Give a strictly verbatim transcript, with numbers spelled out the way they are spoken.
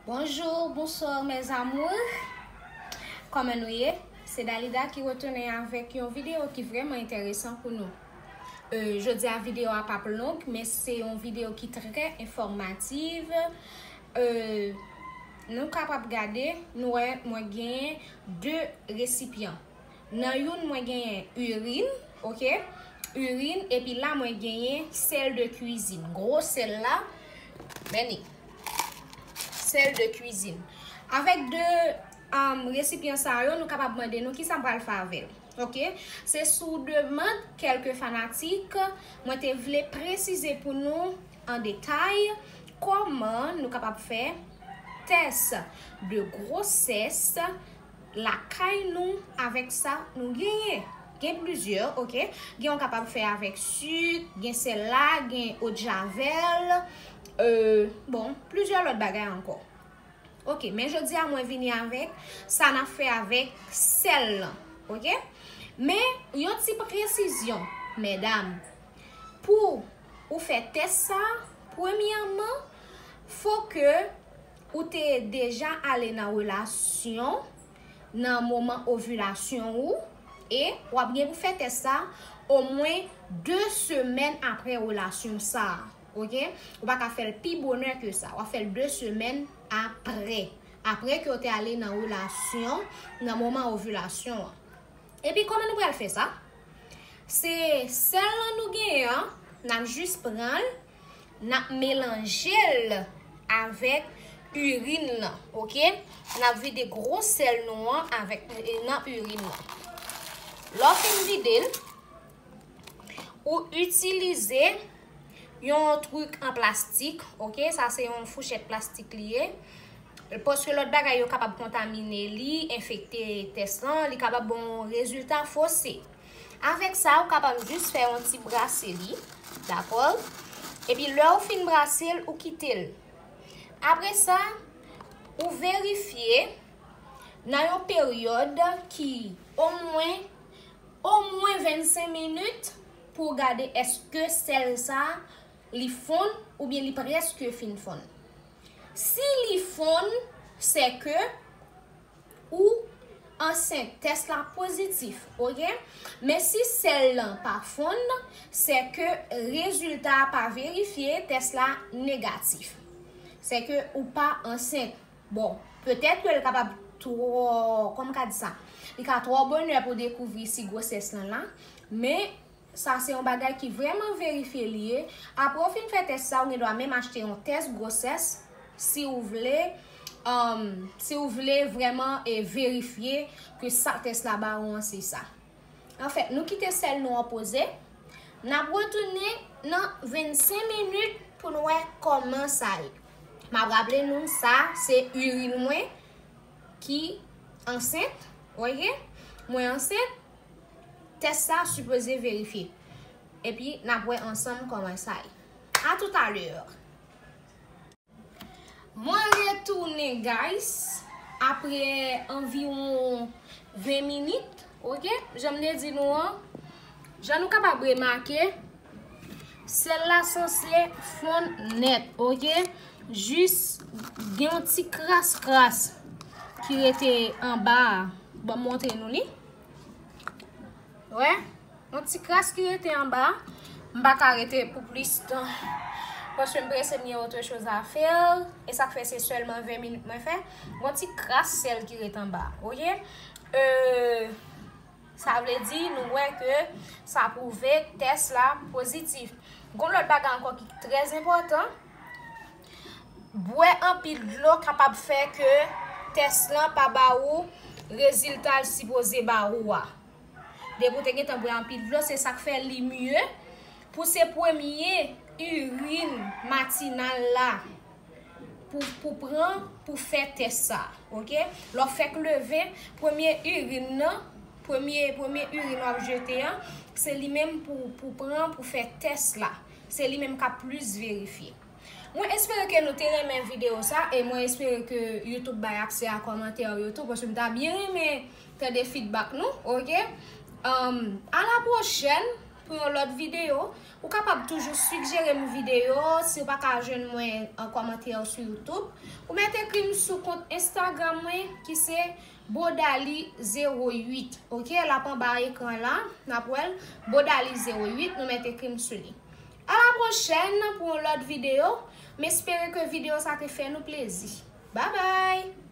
Bonjour, bonsoir mes amours. Kòman nou ye? Se Dalida ki retounen avèk yon videyo ki vrèman enteresan pou nou. Euh, jodi a videyo a p ap long, men se yon videyo ki trè enfòmatif. Euh, nou kapab gade, nou wè mwen genyen de resipyan. Nan youn mwen genyen irin, oke? Irin, epi la mwen genyen sèl de kwizin. Gwo sèl la, men ni. Sèl de kwizin. Avèk de um, resipyan sa yo, nou kapab mande nou kisa m pral fè avè l. Oke? Se sou demann kèlke fanatik, mwen te vle presize pou nou an detay kòman nou kapab fè tès de gwosès lakay nou avèk sa nou genyen. Gen plizyè, oke? Gen yon kapab fè avèk sik, gen sèl la, gen odjavèl, euh, bon, plizyè lòt bagay ankò. Oke, men jodi a mwen vini avèk sa n ap fè avèk sèl lan, oke? Men yon ti presizyon, medam, pou ou fè tès sa, premyèman, fò ke ou te deja ale nan relasyon nan moman ovilasyon ou, e w ap gen pou fè tès sa omwen de semèn apre relasyon sa a, oke? Ou pa ka fè l pi bonè ke sa. W ap fè l de semèn apre. Apre ke w te ale nan relasyon, nan moman ovilasyon an. Epi kòman nou pral fè sa? Se sèl lan nou genyen an, n ap jis pran l, n ap melanje l avèk irin lan, oke? N ap vide gwo sèl nou an avèk, e, nan irin lan. Lè w fin vide l, ou itilize yon trik an plastik, oke? Sa se yon fouchèt plastik li ye. Paske lòt bagay yo kapab kontamine li, enfekte tès lan, li kapab ba w yon rezilta fose. Avèk sa, ou kapab jis fè yon ti brase li, dakò? Epi lè w fin brase l, ou kite l. Apre sa, ou verifye nan yon peryòd ki omwen, omwen vennsenk minit pou w gade èske sèl sa li fonn oubyen li prèske fin fonn. Si li fonn, se ke ou ansent, tès la pozitif, oke? Men si sèl lan pa fonn, se ke rezilta a pa verifye, tès la negatif. Se ke ou pa ansent. Bon, petèt ke l kapab twò, kòman m ka di sa? Li ka twò bonè pou dekouvri si gwosès lan la, men sa se yon bagay ki vrèman verifye li ye. Apre w fin fè tès sa, ou gen dwa menm achte yon tès gwosès si w vle, um, si w vle vrèman e verifye ke sa tès la ba ou an se sa. Anfèt, nou kite sèl nou an poze. N ap retounen nan vennsenk minit pou n wè kòman sa ye. M ap raple nou, sa se irin mwen ki ansent, oke? Mwen ansent, tès sa sipoze verifye. Epi n ap wè ansanm kòman sa ye. A toutalè. Mwen retounen, guys, apre anviwon ven minit, oke? Jan m te di nou an, jan nou kapab remake, sèl la sanse fonn nèt, oke? Jis gen yon ti kras kras ki rete anba a. Ban m montre nou li. Wè? Yon ti kras ki rete anba. M pa ka rete pou plis tan. Paske m prese, m gen otre choz a fè. E sa k fè se sèlman ven minit mwen fè. Yon ti kras sèl ki rete anba. Oke? Euh, sa vle di, nou wè ke sa pwouve tès la pozitif. Gon lòt bagay ankò ki trè enpòtan. Bwè anpil dlo kapab fè ke tès lan pa ba ou rezilta l sipoze ba ou a. Depi w te gentan bwè anpil dlo, se sa k fè li mye pou se premye irin matinal la pou, pou pran, pou fè tès sa, oke? Lè w fèk leve, premye irin nan, premye, premye irin w ap jete an, se li menm pou, pou pran, pou fè tès la. Se li menm k ap plis verifye. Mwen espere ke nou te renmen videyo sa, e mwen espere ke YouTube bay aksè a kòmantè yo tou, paske m ta byen renmen tande feedback nou, oke? Um, à la prochaine, Pou yon lòt videyo. Ou kapab toujou sigjere m videyo si w pa ka jwenn mwen an kòmantè sou YouTube. Ou mèt ekri m sou kont Instagram mwen ki se Bodali zewo uit. Ok, l ap anba ekran la. N ap wè l. Bodali zewo uit, nou mèt ekri m sou li. A la pwochèn pou yon lòt videyo. M espere ke videyo sa te fè nou plezi. Babay!